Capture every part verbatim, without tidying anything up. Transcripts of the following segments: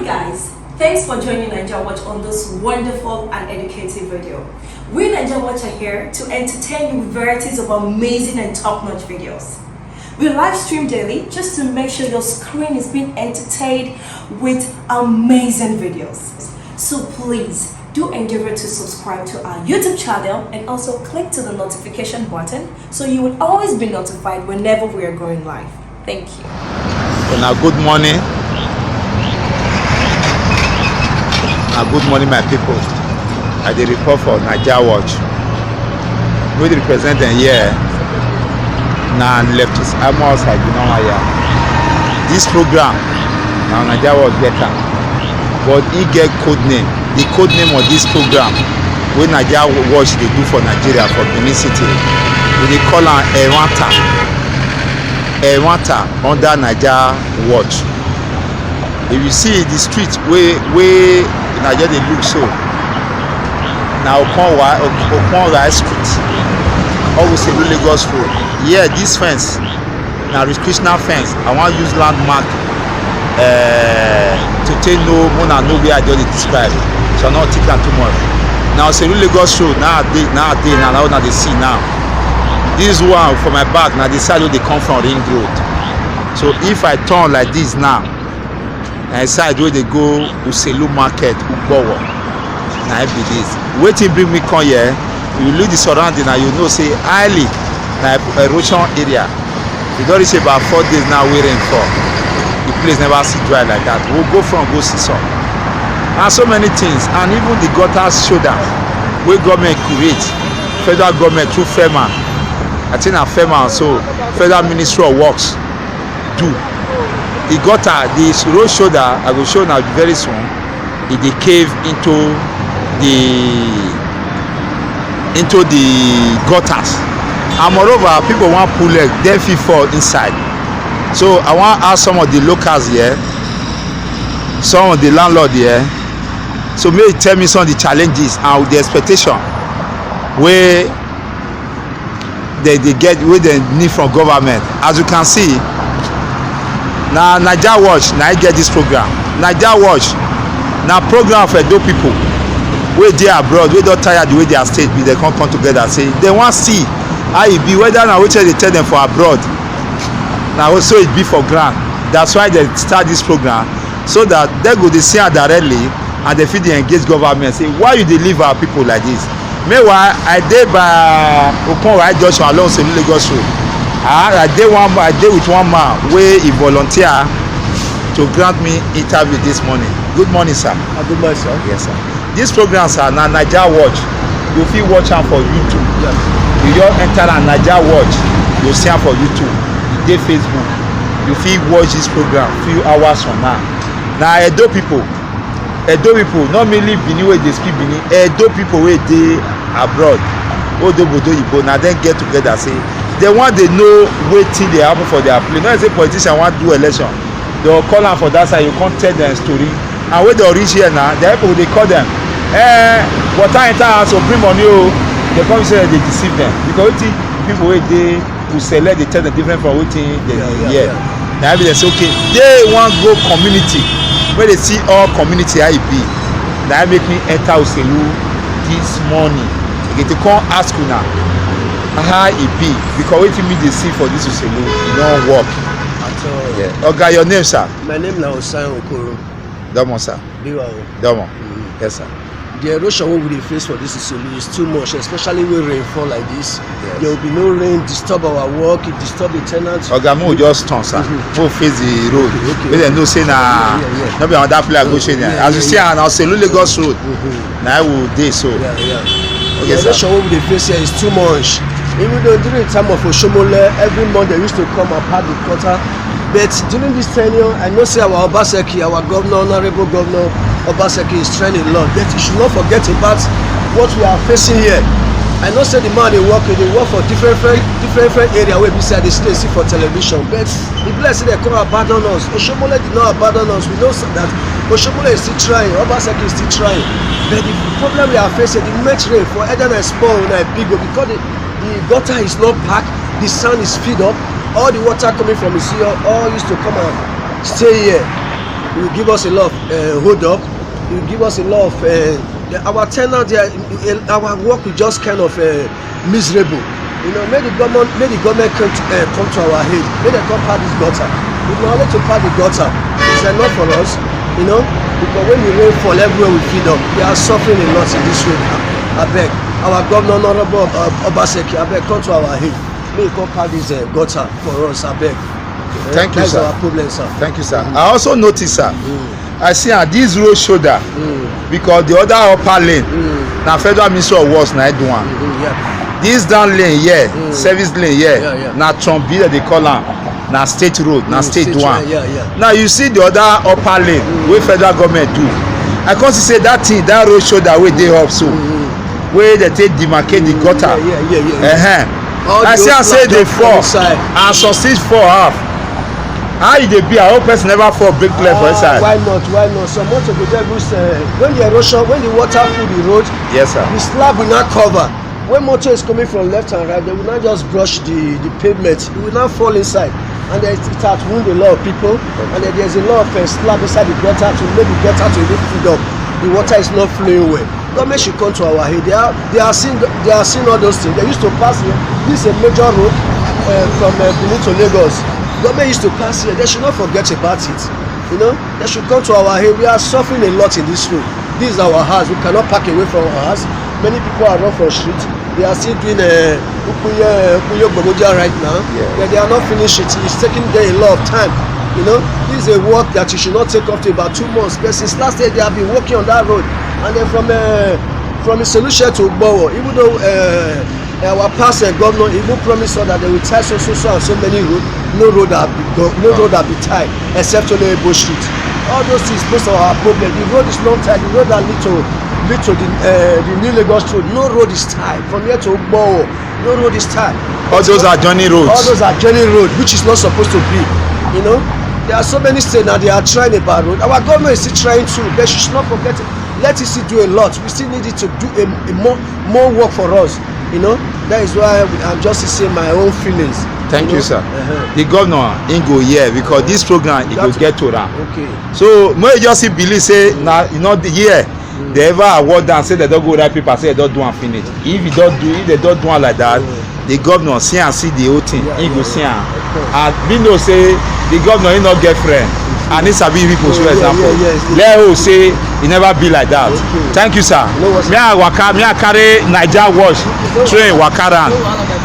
Guys, thanks for joining Naija Watch on this wonderful and educative video. We Naija Watch are here to entertain you with varieties of amazing and top-notch videos. We live stream daily just to make sure your screen is being entertained with amazing videos. So please do endeavor to subscribe to our YouTube channel and also click to the notification button so you will always be notified whenever we are going live. Thank you. Una good morning. Una good morning, my people. I dey report for Naija Watch. We dey represent dem here. Na Leftist Amos Aginawaya. This program na Naija Watch get am, but e get code name. The code name of this program wey Naija Watch dey do for Nigeria, for Benin City, we dey call am Eranta. Eranta under Naija Watch. If you see the street wey wey Naija dey look so, na Okonwa Okonwa Street, Oguselu, Lagos Road. Here, this fence na recreational fence. I wan use landmark uh, to take know una know where I just dey describe. So I no take am too much. Na Oselu, Lagos Road na I dey na I dey na na una dey see now. This one for my back na the side wey dey come from Ring Road. So if I turn like this now, na the side wey dey go Oselu Market, Ugbowo, na im be this. Wetin bring me come here? You look the surrounding and you know say highly na erosion area. E don reach about four days now wey rain fall. The place never see dry like that. We go front go see some. And so many things, and even the gutter shoulder wey government create, federal government through FEMA, I think na FEMA, so Federal Ministry of Works do. The gutter, the road shoulder, I go show una very soon. E dey cave into the into the gutters, and moreover, people wan pull leg, dem fit fall inside. So I wan ask some of the locals here, some of the landlord here, so make e tell me some of the challenges and the expectation wey dem dey get, wey dem need from government. As you can see, na Naija Watch na I get this program. Naija Watch na program for Edo people wey dey abroad, wey don tire the way their state be. Dem come come together say dem wan see how e be, whether na wetin dem dey tell dem for abroad, na so e be for ground. That's why dem start this program, so that dem go dey see am directly and dem fit dey engage government say, why you dey leave our people like this? Meanwhile, I dey by Okonwa junction along Selu Lagos Road. I, I dey one I dey with one man wey e volunteer to grant me interview this morning. Good morning, sir. Ah, good morning, sir. Yes, sir. This program, sir, na Naija Watch. You fit watch am for YouTube. Yeah. You just enter am, Naija Watch. You see am for YouTube. E dey Facebook. You fit watch this program few hours from now. Na Edo people, Edo people, not mainly Benin wey dey speak Benin, Edo people wey dey abroad, obodo oyibo, na dem get together say dem wan dey know wetin dey happen for their place. No be say politician wan do election, dem go call am for that side, you come tell dem story. And when dem reach here now, their people dey call dem, eh, water enter house o, bring money o. Dem come say dem dey deceive dem, because wetin people wey dey Usele dey tell dem different from wetin dem dey hear. Na im be dem say, okay, dey wan go community, make dem see all community how e be. Na im make me enter Uselu this morning again to come ask una how e be, because wetin me dey see for this Uselu, e no work. At all. Yeah. Oga, your name, sir? My name na Osayo Okoro. Domo, sir. Biwa o. Domo. Yes, sir. The erosion wey we dey face for this Uselu is too much, especially when rain fall like this. Yes. There will be no rain, disturb our work, it disturb the tenants. Oga, make we just turn, sir. Make we face the road. Okay, okay. Make dem know say na Yeah, yeah, yeah. No be another place I go shey na. Yeah, As you yeah, see, yeah. na Oselu, Lagos Road. Na we dey so. Yeah, yeah. Okay, The sir. erosion wey we dey face here is too much. Even though during the time of Oshomole, every month they used to come and pack the gutter. But during this tenure, I know say our Obaseki, our governor, honorable governor Obaseki, is trying a lot. But you should not forget about what we are facing here. I know say the man dey work, he dey work for different different different different area wey be say I dey see dey see for television. But e be like say dem come abandon us. Oshomole did not abandon us. We know that Oshomole is still trying, Obaseki is still trying. But the problem we are facing, the moment rain fall, either na small or na big o, because the the gutter is not packed, the sand is filled up, all the water coming from the sea all used to come and stay here. You give us a lot of uh, hold up. You give us a lot of uh, our tenant there. Uh, our work is just kind of uh, miserable. You know, make the government, make the government come to, uh, come to our aid. Make dem come pack this gutter. If na only to pack the gutter, it's enough for us. You know, because when the rain fall, everywhere we feed up. We are suffering a lot in this road. Abeg, our governor, Honorable uh, Obaseki, abeg come to our aid. Make he come pack this uh, gutter for us, abeg. Eh, Thank you, that's sir. Our problem, sir. Thank you, sir. I also notice, sir. I see am this road shoulder because the other upper lane na federal ministry of works na e do am. Mm, yeah. This down lane here, service lane here, Yeah, yeah. Na Trumbi dem dey call am, na state road, na Mm, state state do am. road, yeah, yeah. Now you see the other upper lane wey federal government do. I come see say that thing, that road shoulder wey dey up so, wey dem take demarcate the gutter. Yeah, yeah, yeah, yeah. Uh-huh. All I the see old am say slab dey just fall inside. And some still fall half. How e dey be? I hope person never fall break leg for Ah, inside. Why not? Why not? Some motor go just lose uh, when the erosion, when the water full the road, Yes, sir. The slab will not cover. When motor is coming from left and right, they will not just brush the, the pavement. It will not fall inside. And it, it has wound a lot of people. And then there's a lot of uh, slab inside the gutter to make the gutter to even feed up. The water is not flowing well. Government should come to our aid. They are they are seeing they are seeing all those things. They used to pass here. This is a major road uh, from uh, Benin to Lagos. Government used to pass here. They should not forget about it. You know, they should come to our aid. We are suffering a lot in this road. This is our house. We cannot park away from our house. Many people are run for street. They are still doing uh, Ukunye Ukunye Gbomoja right now. Yeah. But they are not finished it. It's taking them a lot of time. You know, this is a work that you should not take up to about two months. But since last year they have been working on that road, and then from uh, from Isolution to Ugbowo, even though uh, our past uh, governor even promised us that they will tie so so so and so many road, no road have been go, no road have been tied except only Ebo Street. All those things, most of our problem. The road is not tied. The road that lead to lead to the uh, the new Lagos road, no road is tied from here to Ugbowo. No road is tied. All those are journey All roads. Those are journey road, which is not supposed to be. You know, there are so many states now they are trying about road. Our government is still trying to. They should not forget it. Let it still do a lot. We still need it to do a, a more more work for us. You know, that is why I'm just saying my own feelings. Thank you, know? Sir. Uh-huh. The governor im go here because this program e go That's- get to am. Okay. So make you just believe say na e no dey here. They ever award am say they don go write paper say they don do am finish. If e don do, if they don do am like that, the governor see am see the whole thing. Yeah, He go yeah, see am. of course. And we know say the governor he no get friend. And he sabi people show Yeah, example. yeah, yes, yes. Let us say e never be like that. Okay. Thank you, sir. No worries. Me I waka, me I carry Naija Watch train waka round.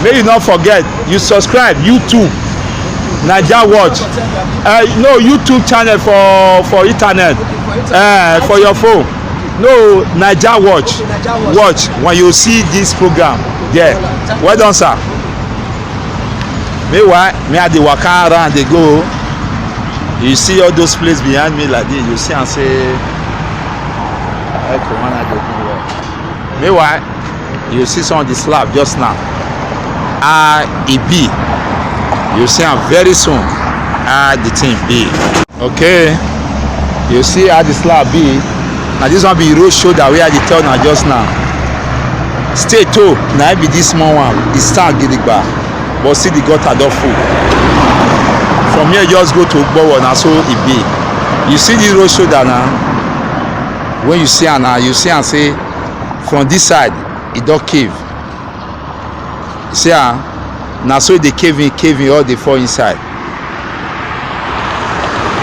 Make you no forget, you subscribe YouTube Naija Watch. Uh, no, YouTube channel for for internet, uh, for your phone. No, Naija Watch. Watch when you see this program there. Well done, sir. Meanwhile, me I dey waka around dey go. You see all those places behind me like this. You see am say, I corona dey do well. Meanwhile, you see some of the slab just now. Ah, e be. You see am very soon. Ah, the thing be. Okay. You see how the slab be. Na this one be road shoulder wey I dey tell una just now. State o, na im be this small one. E stand gidigba, but see the gutter don full. From here just go to Ugbowo, na so e be. You see the road shoulder na. When you see am na, you see am say from this side e don cave. See am, na so e dey cave in, cave in, all dey fall inside.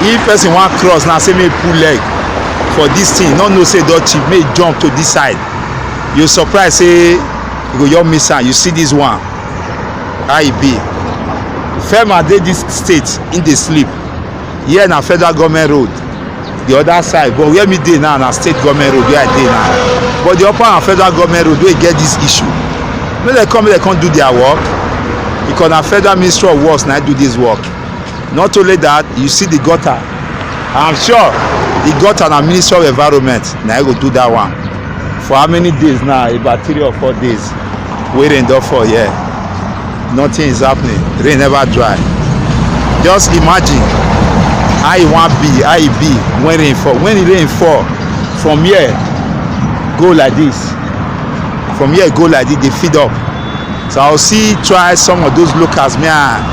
If person wan cross now, say make e put leg for this thing, no know say e don cheap, make e jump to this side. You surprise say you go just miss am. You see this one, how e be. Fema dey this state, im dey sleep. Here na federal government road. The other side, but where me dey now na state government road where I dey now. But the upper and federal government road wey get this issue, make dem come, make dem come do their work, because na federal ministry of works na do this work. Not only that, you see the gutter. I'm sure the gutter na ministry of environment na go do that one. For how many days now? About three or four days wey rain don fall here. Nothing is happening. Rain never dry. Just imagine how e wan be, how e be when rain fall. When the rain fall, from here go like this, from here go like this, dey feed up. So I will see try some of those locals. May I,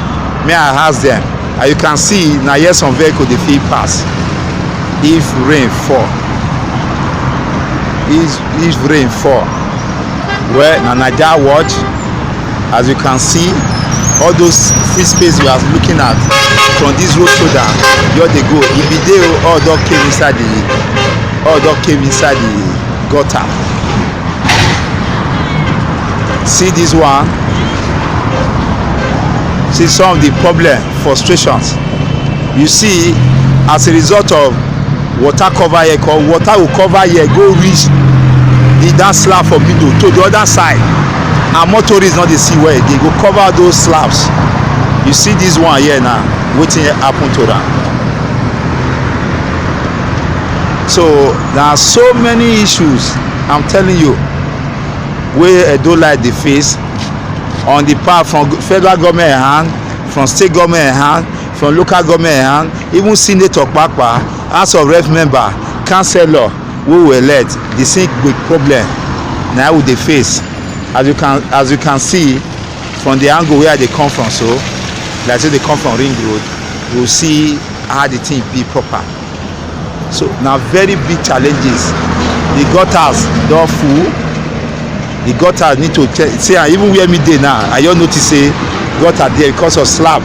may I ask them? As you can see, na here some vehicle dey fit pass. If rain fall, if if rain fall, well, na Naija watch. As you can see, all those free space you are looking at from this road shoulder, just dey go. E be dey o, all don cave inside the, all don cave inside the gutter. See this one. See some of the problem, frustrations. You see, as a result of water cover here, co- water will cover here, go reach the, that slab for middle to the other side, and motorists no dey see well again, go cover those slabs. You see this one here now, wetin happen to am. So there are so many issues, I'm telling you, wey Edo Light dey face on the part from federal government hand, from state government hand, from local government hand, even senator papa, House of Rep member, councillor wey we elect, the same big problem na we dey face. As you can as you can see from the angle where I dey come from, so like say dey come from Ring Road, you see how the thing be proper. So na very big challenges. The gutters don full. The gutters need to che- see, and even where me dey now, I just notice say gutter there because of slab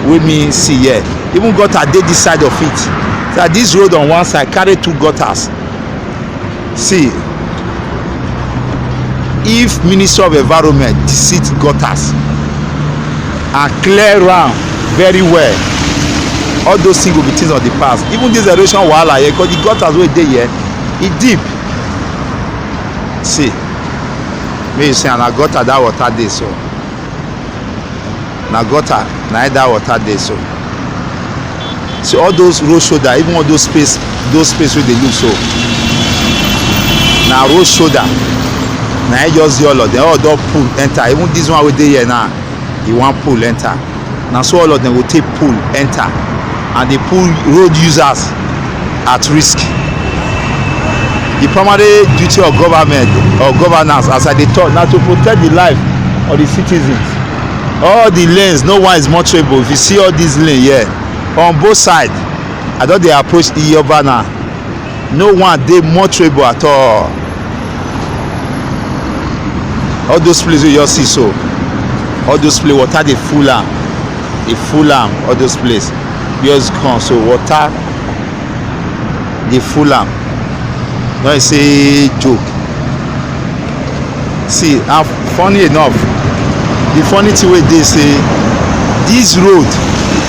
wey me see here. Even gutter dey this side of it. So this road on one side carry two gutters. See, if Ministry of Environment seat gutters and clear am very well, all those things go be things of the past. Even this erosion wahala here, because the gutters wey dey here, e deep. See, make you see, and na gutter that water dey so. Na gutter na that water dey so. See all those road shoulder, even all those space, those space wey dey look so, na road shoulder. Na e just dey all of them, all don pull enter. Even this one wey dey here now, e wan pull enter. Na so all of them go take pull enter, and dey put road users at risk. The primary duty of government or governance, as I dey talk, na to protect the life of the citizens. All the lanes, no one is motorable. If you see all these lanes here, on both sides, I don dey approach Iyoba now. No one dey motorable at all. All those places wey you just see so, all those place, water dey full am, dey full am. All those place just come so, water dey full am. No be say joke. See, and funny enough, the funny thing wey dey say, this road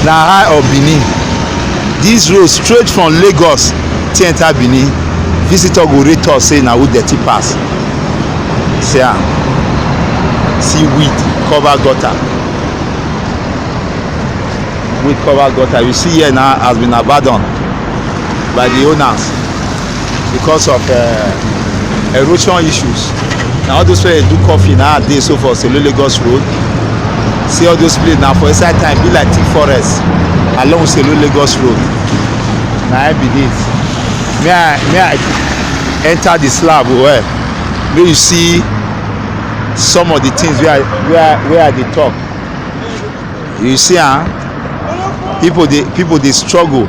na eye of Benin. This road straight from Lagos take enter Benin. Visitor go rate us say na who dirty pass. See am, see weed cover gutter. Weed cover gutter. You see here now has been abandoned by the owners because of uh, erosion issues. Na all those wey do coffee na dey so for Selu Lagos Road. See all those place na for inside town, be like thick forest along Selu Lagos Road. Na I be this. May I may I enter the slab well. Make you see some of the things wey I wey I wey I dey talk. You see am, people dey people dey struggle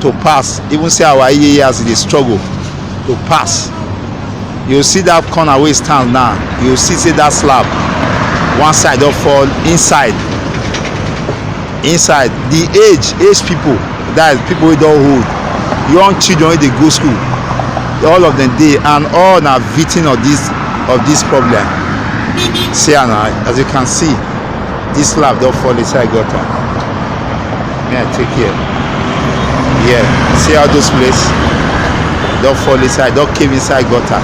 to pass. Even see our E A as e dey struggle to pass. You see that corner wey stand now, you see say that slab, one side don fall inside. Inside, the age age people, that is people wey don old, young children wey dey go school, all of them dey, and all na victim of this of this problem. See am na, as you can see, this slab don fall inside gutter. May I take here? Yeah, see all those place don fall inside, don cave inside gutter.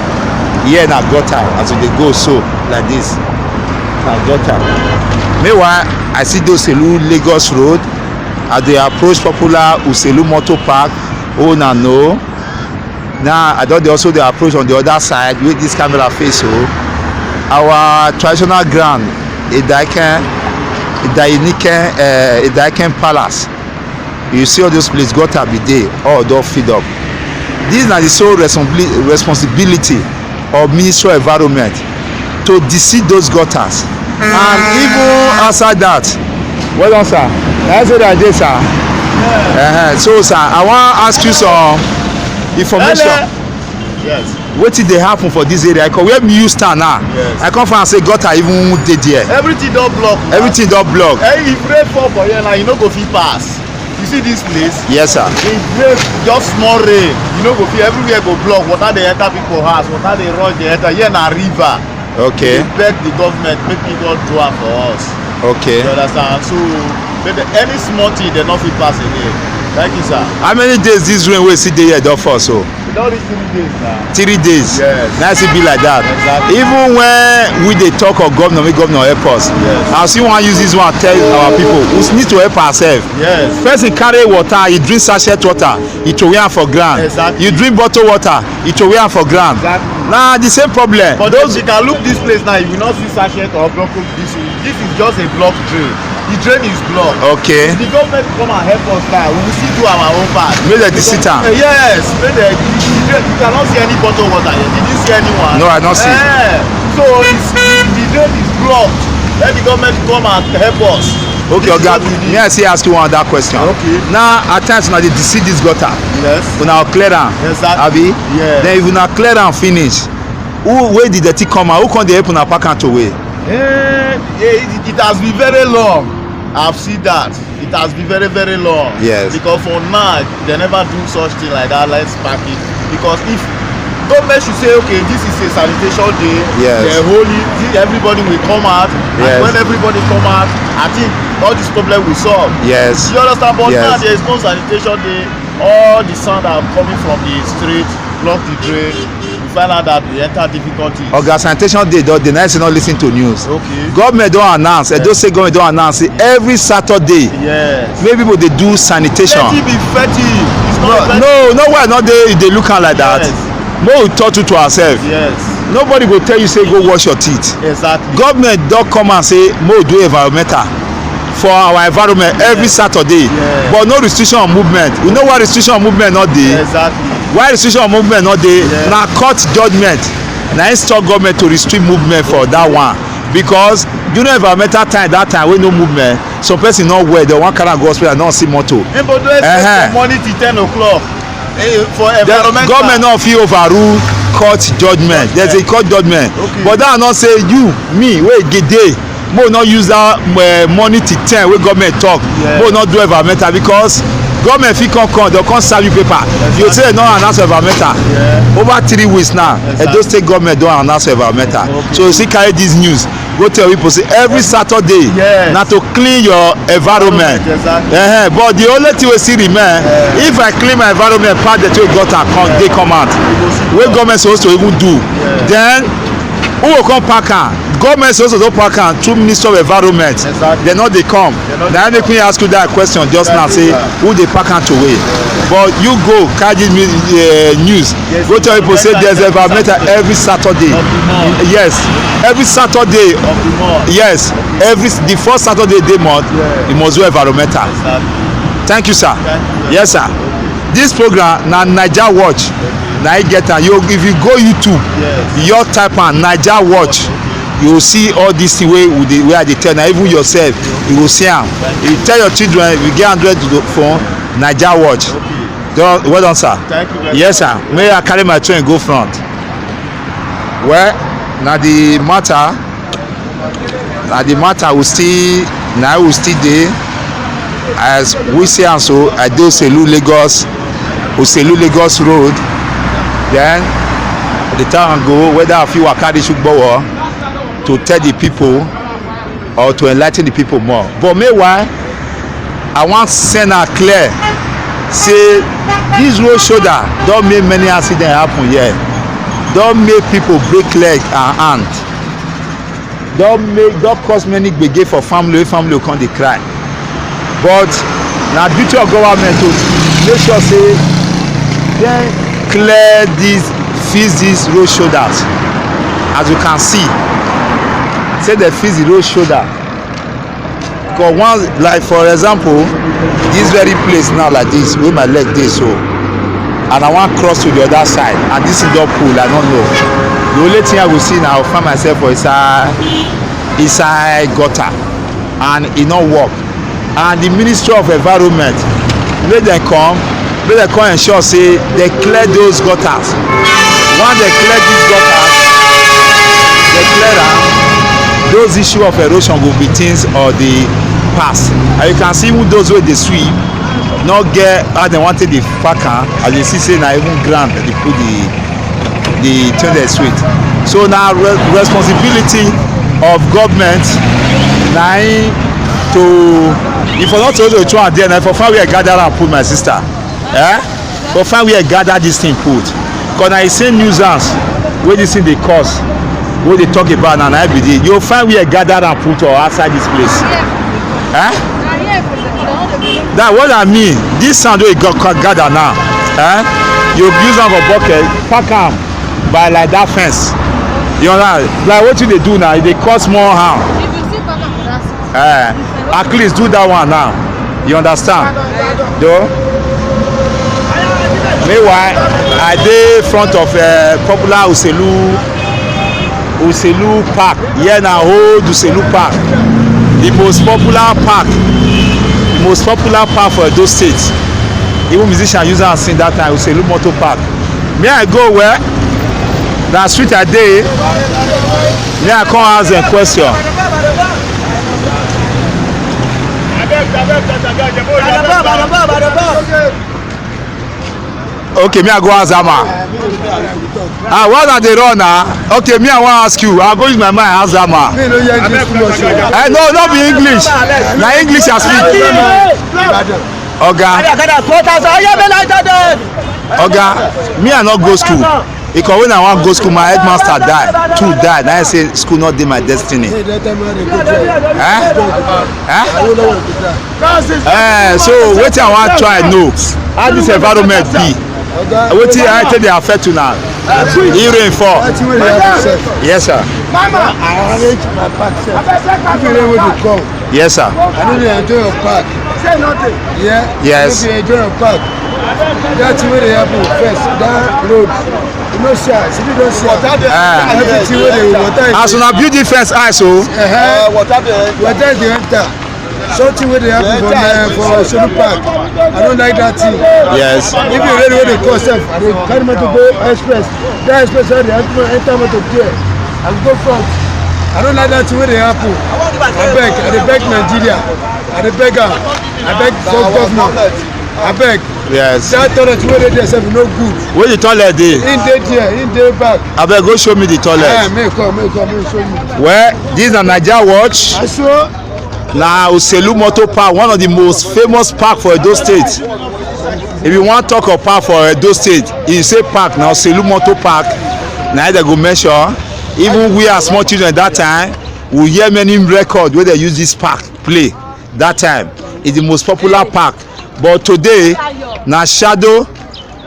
Here na gutter as you dey go so, like this, na gutter. Meanwhile, I see those Selu Lagos Road as dey approach popular Uselu Motor Park. Oh na no. Now I don dey also dey approach on the other side wey this camera face so. Our traditional ground, Edaiken, Edainiken, uh, Edaiken Palace. You see all those place, gutter be dey, all don fill up. This na the sole responsibility responsibility of Ministry of Environment to deseal those gutters. And even outside that, well done, sir. Na so that dey, sir. Uh-huh. So, sir, I wan ask you some information. Yes. Wetin dey happen for this area? Because where you stand now, yes, I come find say gutter even dey there. Everything don block. Everything don block. Eh, if rain fall for here now, you no go fit pass. You see this place? Yes, sir. If rain, just small rain, you no go fit. Everywhere go block. Water dey enter people house. Water dey rush dey enter. Here na river. Okay. We dey beg the government make e don do am for us. Okay. You understand? So make the, any small thing dem no fit pass again. Thank you, sir. How many days this rain wey still dey here don fall so? E don reach three days now. Three days. Yes. Na e still be like that. Exactly. Even when we dey talk of governor, make governor help us. Yes. I still wan use this one tell our people, we need to help ourselves. Yes. Person carry water, he drink sachet water, he throway am for ground. Exactly. You drink bottle water, he throway am for ground. Exactly. Na the same problem. But those, if you can look this place now, you will not see sachet or broken this. This is just a block drain. The drain is blocked. Okay. If the government come and help us now, we will still do our own part. Make dem sit am. Eh, yes, make dem. The, the drain, you cannot see any bottle water here. Did you see anyone? No, I no see. Eh, so it's, the drain is blocked. Let the government come and help us. Okay, this is oga, what we need. May I still ask you one other question? Okay. Now, at times, una dey see this gutter. Yes. Una clear am. Exactly. Abi? Yes. Then if una clear am finish, who, where did the thing come out? Who come dey help una pack am throway? Eh, eh, it, it has been very long. I've seen that. It has been very, very long. Yes. Because for now, they never do such thing like that. Let's pack it. Because if government should say, "Okay, this is a sanitation day," yes, they hold it, the- everybody will come out. And yes, when everybody come out, I think all this problem will solve. Yes. You understand? But yes, now there is no sanitation day. All the sand are coming from the street, block the drain. We find out that we enter difficulties. Oga, sanitation day don dey, na you say no listen to news. Okay. Government don announce, Edo State government don announce say every Saturday, yes, make people dey do sanitation. Fetty be fetty. It's not no, fetty. No, no, why not dey, dey look am like that? Yes. Make we talk true to ourselves. Yes. Nobody go tell you say go wash your teeth. Exactly. Government don come and say make we do environmental for our environment every Saturday. Yes. But no restriction on movement. We know why restriction on movement no dey. Exactly. Why restriction on movement no dey? Yes. Na court judgment na im stop government to restrict movement for that one, because during environmental time, that time wey no movement, some person no well, dem wan carry am go hospital, no see motor. People don expect, uh-huh, from morning till ten o'clock. Eh, for the environmental, government no fit overrule court judgment. There's a court judgment. Okay. But that no say you, me, wey get dey, make we no use that, uh, money till ten wey government talk. Yeah. Make we no do environmental, because government fit come, come, dem come serve you paper. Exactly. You say no announce environmental. Yeah. Over three weeks now, exactly, Edo State government don announce environmental. Okay. So you still carry this news go tell people say every Saturday, yes, na to clean your environment. Exactly. Uh-huh. But the only thing wey still remain, yeah, if I clean my environment, pass the two gutter come, yeah, dey come out. You go see. Wey government suppose to even do. Yeah. Then who go come pack am? Government suppose to don pack am through Ministry of Environment. Exactly. Dem no dey come. Dem no dey come. Na make me ask you that question just now, say who dey pack am throway? But you go carry me, uh, news. Yes. Go tell people say there's environmental every Saturday. Of the month. Yes, every Saturday. Of the month. Yes, every s- the first Saturday dey month, yeah, you must do environmental. Exactly. Thank you, sir. Thank you. Yes, sir. This program na Naija Watch. Na you get am. You, if you go YouTube, yes, you type am Naija Watch. You will see all this thing wey we dey, wey I dey tell. Na even yourself, you go see am. You tell your children, if you get Android phone, Naija Watch. Okay. Don, well done, sir. Thank you very much. Yes, sir. May I carry my train go front? Well, na the matter, na the matter we still, na we still dey. As we see am so, I dey Oselu, Lagos, Oselu, Lagos Road. Then the town go, whether I fit waka reach Ugbowo to tell the people or to enlighten the people more. But meanwhile, I wan send am clear say this road shoulder don make many accidents happen here. Don make people break leg and hand. Don make, don cause many gbege for family, wey family go come dey cry. But na duty of government to make sure say dem clear this, fix this road shoulders. As you can see, say dem fix the road shoulder. Because once, like, for example, this very place now, like this, wey my leg dey so, and I wan cross to the other side, and this thing don pull, I no know. The only thing I go see na I go find myself for inside, inside gutter, and e no work. And the Ministry of Environment, Make dem come, make dem come ensure say dem clear those gutters. Once dem clear these gutters, dem clear am, those issue of erosion go be things of the past. And you can see even those wey dey sweep no get how dem wan take dey pack am, as you see say na even ground dem dey put the the thing dey sweep. So na re-, responsibility of government na im to, if for not to throw am there, na for farm where I gather am put, my sister. Eh? For farm where I gather this thing put. 'Cause na the same nuisance wey this thing dey cause, wey dey talk about na, na I be the, you find where I gather am put or outside this place. Eh? That what I mean, this sand wey you go gather now, eh? You use am for bucket, pack am by like that fence. You know, like what you dey do now, e dey cause more harm. If you see pattern for that side, eh, at least do that one now. You understand? Though, meanwhile, I dey front of, uh, popular Uselu, Uselu Park. Here na old Uselu Park, the most popular park, the most popular park for Edo State. Even musician use am sing that time, Uselu Motor Park. Me, I go where? Na street I dey. Me, I come ask dem question. Okay, me, I go ask that man. Ah, why una dey run na? Okay, me, I wan ask you. I go use my mind ask that man. Me no hear English too much o. Eh, no, no be English. Na English I speak. Oga. Oga, me, I no go school. Because when I wan go school, my headmaster die. Two die. Na I say school no dey my destiny. Eh? Eh? Eh, so wetin I wan try know, how this environment be? Wetin I take dey affect una? If rain fall. Yes, sir. Mama, I arrange my pack sef. If rain wey dey come, yes, sir, I no dey enjoy your pack. Say nothing. Yeah. Yes. I no dey enjoy your pack. That thing wey dey happen first, that road. You know, see, see, you don see am. Ah. Everything wey dey water. As una build the fence, I so. Uh-huh. Water dey enter. Something wey dey happen for, uh, for Uselu Park. I don't like that thing. Yes. If you really wey dey call sef, I dey carry motor go express. That express wey dey enter, enter motor there. I go front. I don't like that thing wey dey happen. I beg, I dey beg Nigeria. I dey beg am. I beg for government. I beg. Yes. That toilet wey dey there sef no good. Where the toilet dey? In dey there, in dey back. Abeg, go show me the toilet. Eh, make come, make come, make show you. Well, this na Naija Watch. I saw. Na Uselu Motor Park, one of the most famous park for Edo State. If you wan talk of park for Edo State, you say park, na Uselu Motor Park, na dem go mention. Even we as small children that time, we hear many record wey dem use this park play. That time, it's the most popular park. But today, na shadow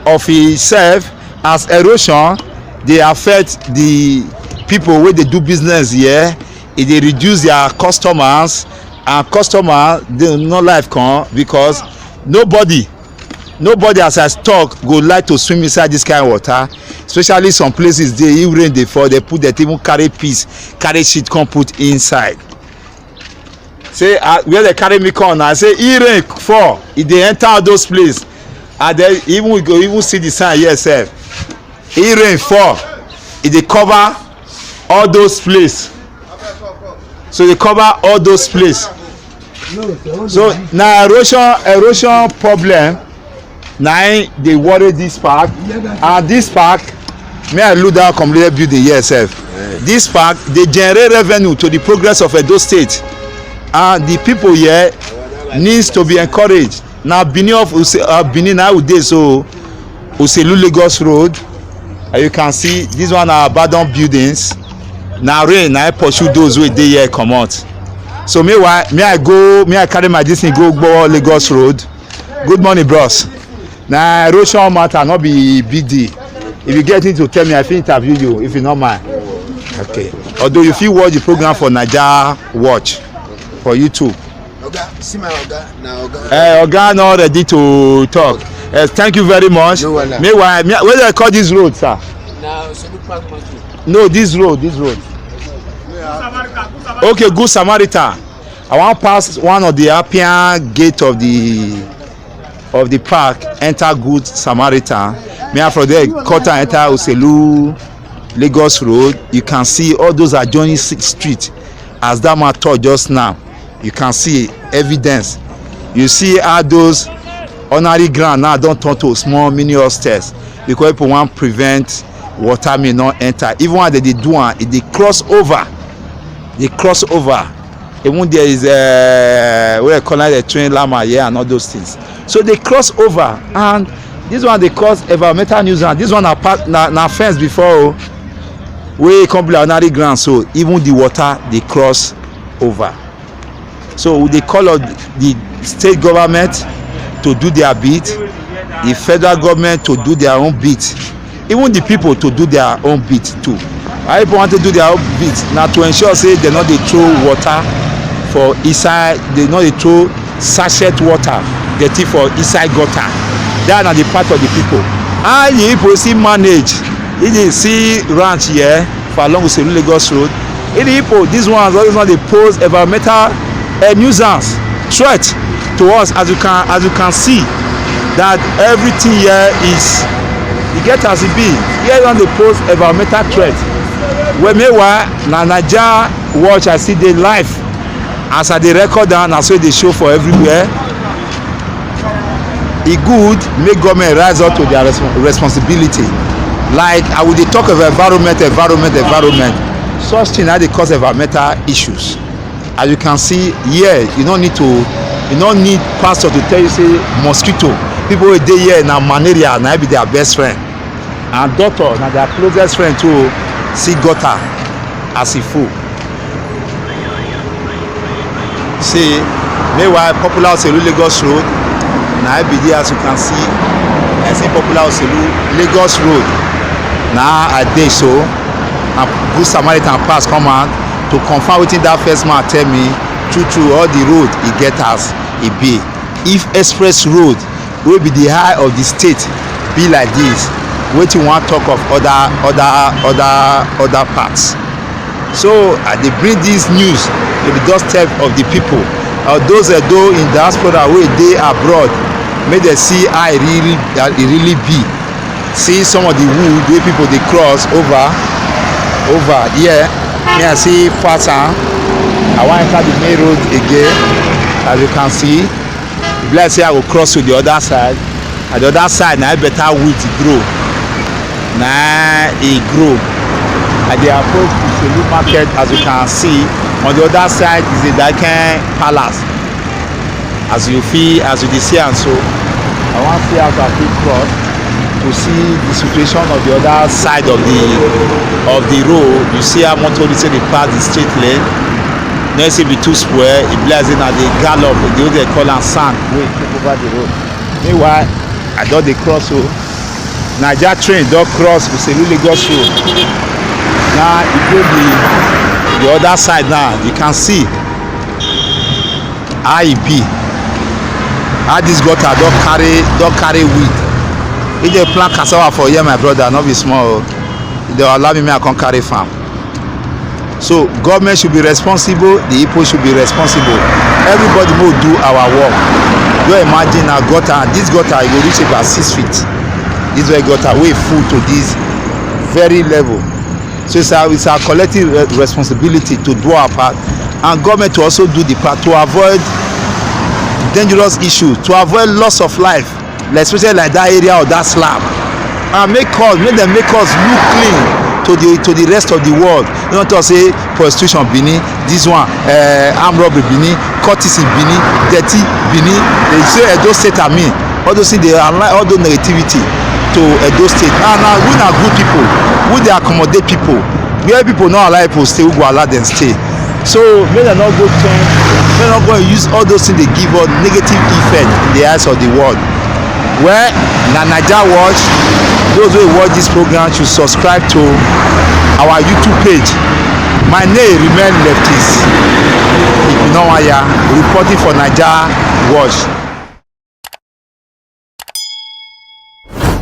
of itself, as erosion dey affect the people wey dey do business here. E dey reduce their customers, and customer dey no life come because nobody, nobody, as I talk, go like to swim inside this kind of water. Especially some places dey, if rain dey fall, dem put, dem even carry piece, carry sheet come put inside. Say, ah, where dem carry me come now, I say, if rain fall, e dey enter all those place. And then even, we go even see the sign here sef. If rain fall, e dey cover all those place. So e dey cover all those place. So na erosion, erosion problem na im dey worry this park. And this park, me, I look down completed building here sef. This park dey generate revenue to the progress of Edo State, and the people here needs to be encouraged. Na Benin of Use-, uh, Benin na we dey so, Uselu Lagos Road. And you can see this one na abandoned buildings. Na rain na im pursue those wey dey here comot. So meanwhile, me, I go, me, I carry my this thing go Ugbo Lagos Road. Good morning, bros. Na erosion matter, no be big deal. If you get anything to tell me, I fit interview you, if you no mind. Okay. Although you fit watch the program for Naija Watch for YouTube. Oga, see my oga, na oga. Eh, oga not ready to talk. Eh, thank you very much. No wahala. Meanwhile, me, where dem call this road, sir? Na Uselu Park Mountain. No, this road, this road. Okay, Good Samaritan. I wan pass one of the Appian gate of the of the park, enter Good Samaritan. Me and from there, cut and enter Oselu, Lagos Road. You can see all those adjoining si-, street. As that man talk just now, you can see evidence. You see how those ordinary ground now don turn to small mini hostels because people wan prevent water may not enter. Even when they dey do am, e dey cross over. Dey cross over. Even there is, uh, wey dem call am the train lama here and all those things. So dey cross over, and this one dey cause environmental nuisance. This one na pa-, na, na fence before o, wey come be like ordinary ground, so even the water dey cross over. So we dey call on the state government to do their bit, the federal government to do their own bit, even the people to do their own bit too. How people want to do their own bit na to ensure say dem no dey throw water for inside, dem no dey throw sachet water, dirty for inside gutter. That na the part of the people. How the people still manage? If you see ranch here for along Oselu Lagos Road, if the people, these ones, all these ones, they pose environmental, uh, nuisance, threat to us, as you can, as you can see that everything here is, e get as e be. Here don dey pose environmental threat. Well, meanwhile, na Naija Watch I see dey live. As I dey record am, na so e dey show for everywhere. E good make government rise up to their respon-, responsibility. Like, I will dey talk of environment, environment, environment. Such thing na dey cause environmental issues. As you can see here, you no need to, you no need pastor to tell you say mosquito. People wey dey here na malaria, na be their best friend. And doctor na their closest friend too. See gutter as e full. See, meanwhile, popular Oselu Lagos Road, na I be there, as you can see. I see popular Oselu Lagos Road. Na I dey so, and Good Samaritan pass come out to confirm wetin that first man tell me. True, true, all the road e get as e be. If express road wey be the eye of the state be like this, wetin we wan talk of other, other, other, other parts? So I dey bring this news to the doorstep of the people, of those Edo in diaspora wey dey abroad, make dem see how e really, how e really be. See some of the wood wey people dey cross over, over here. Me, I see pattern. I wan enter the main road again. As you can see, e be like say I go cross to the other side. At the other side, na better wheat grow. Na e grow. I dey approach the Selu market. As you can see, on the other side is the Daken Palace. As you feel, as you dey see am so, I wan see how I fit cross to see the situation of the other side of the, of the road. You see how motorists dey pass the straight lane. Next, e be too spoil. E be like say na the gallop, the way dem call am, sand wey take over the road. Meanwhile, I don dey cross o. Naija train don cross Oselu Lagos Road. Now e go the, the other side now. You can see how e be. How this gutter don carry, don carry weed. If dem plant cassava for here, my brother, no be small o. If dem allow me, make I come carry farm. So government should be responsible, the people should be responsible. Everybody make we do our work. Just imagine na gutter, this gutter e go reach about six feet. This very gutter wey full to this very level. So it's our, it's our collective re-, responsibility to do our part, and government to also do the part to avoid dangerous issues, to avoid loss of life, like, especially like that area of that slab, and make us, make dem make us look clean to the, to the rest of the world. You no talk say prostitution Benin, this one, uh, armed robbery Benin, cultism Benin, dirty Benin. They say Edo State, I mean, all those things dey align all those negativity to Edo State. And now we na good people, we dey accommodate people. Where people no allow people stay, we go allow them stay. So make dem no go turn, make dem no go use all those things dey give us negative effect in the eyes of the world. Well, na Naija Watch. Those wey watch this program should subscribe to our YouTube page. My name remain Leftist Igbinawaya, reporting for Naija Watch.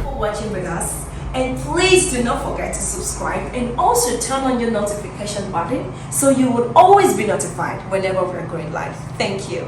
For watching with us, and please do not forget to subscribe and also turn on your notification button so you would always be notified whenever we're going live. Thank you.